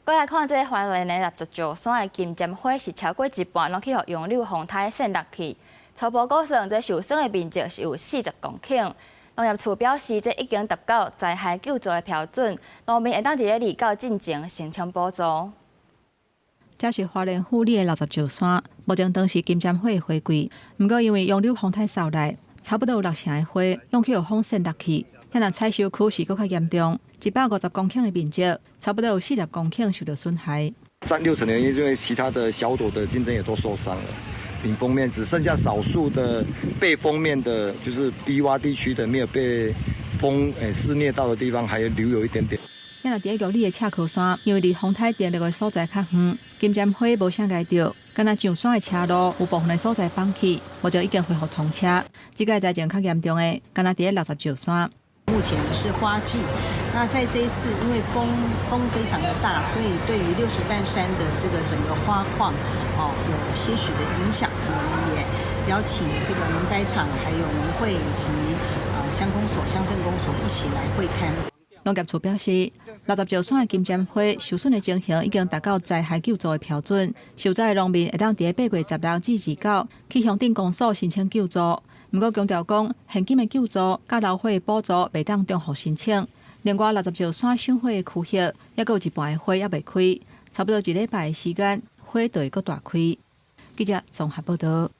閣來看這个花蓮的六十石山的金針花是超過一半攏去予楊柳風颱扇落去。初步估算，這受損的面積是有40公頃。農業處表示，這已經達到災害救助的標準，農民會當佇咧2九進前申請補助。這是花蓮富里的六十石山，目前當是金針花的花季。毋過因為楊柳風颱掃來，差不多有六成的花攏去予風扇落去。遐若採收區是閣較嚴重，150公頃的面積，差不多有40公頃受到損害。佔六成的原因，因為其他的小朵的金針也都受傷了，頂風面只剩下少數的背風面的，就是低窪地區的沒有被風肆虐到的地方，還留有一點點。遐若佇咧玉里的赤溪山，因為離風颱電力的所在較遠，金針花無啥礙著，干焦上山的車路有部分的所在崩去，目前已經恢復通車。這個災情較嚴重的，干焦佇咧六十石山。目前是花季，那在這一次因為風非常的大，所以對於六十擔山的這個整個花況哦有些許的影響。我們也邀請這個農改場、還有農會以及鄉公所、鄉鎮公所一起來會勘。農業處表示，六十石山的金針花受損的情形已經達到災害救助的標準，受災的農民會當佇咧8月16至29去鄉鎮公所申請救助。毋過強調講，現金的救助佮老火的補助袂當重複申請。另外，六十石山賞花的區域，猶閣有一半的花猶未開，差不多一禮拜的時間，花就會閣大開。記者綜合報道。